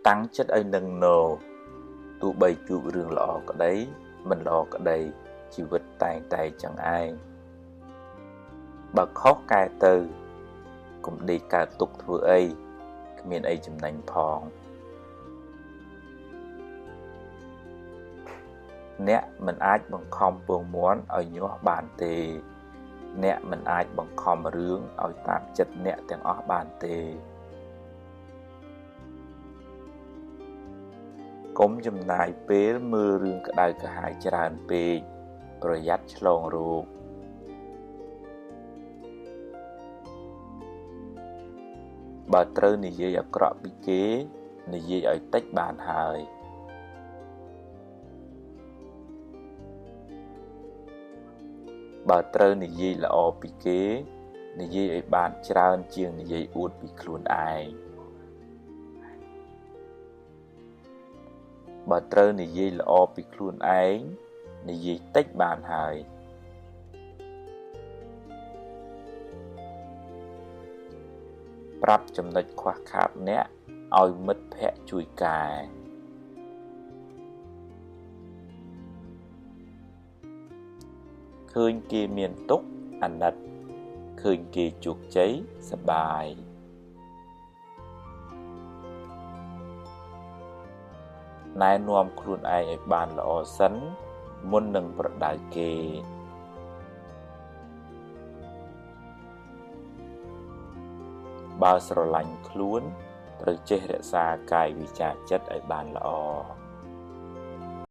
តាំងចិត្តឲ្យនឹងនរទោះបីជួបរឿងល្អក្តីមិនល្អក្តីជីវិតតែងតែចឹងឯងបើខុសកែទៅកុំដេកកើតទុកធ្វើអីគ្មានអីចំណេញផងអ្នកមិនអាចបង្ខំពងមាន់ឲ្យញាស់បានទេអ្នកមិនអាចបង្ខំរឿងឲ្យតាមចិត្តអ្នកទាំងអស់បានទេកុំចំណាយពេលមើលរឿងក្តៅក្រហាយច្រើនពេកប្រយ័ត្នឆ្លងរោគបើត្រូវនិយាយអាក្រក់ពីគេនិយាយឲ្យតិចបានហើយបើត្រូវនិយាយល្អពីគេនិយាយឲ្យបានច្រើនជាងនិយាយអួតពីខ្លួនឯងបើត្រូវនិយាយល្អពីខ្លួនឯងនិយាយតិចបានហើយប្រាប់ចំណុចខ្វះខាតអ្នកឲ្យមិត្តភក្តិជួយកែឃើញគេមានទុក្ខអាណិតឃើញគេជោគជ័យសប្បាយណែនាំខ្លួនឯងឲ្យបានល្អសិនមុននឹងប្រដៅគេបើស្រឡាញ់ខ្លួនត្រូវចេះរក្សាកាយវាចាចិត្តឲ្យបានល្អ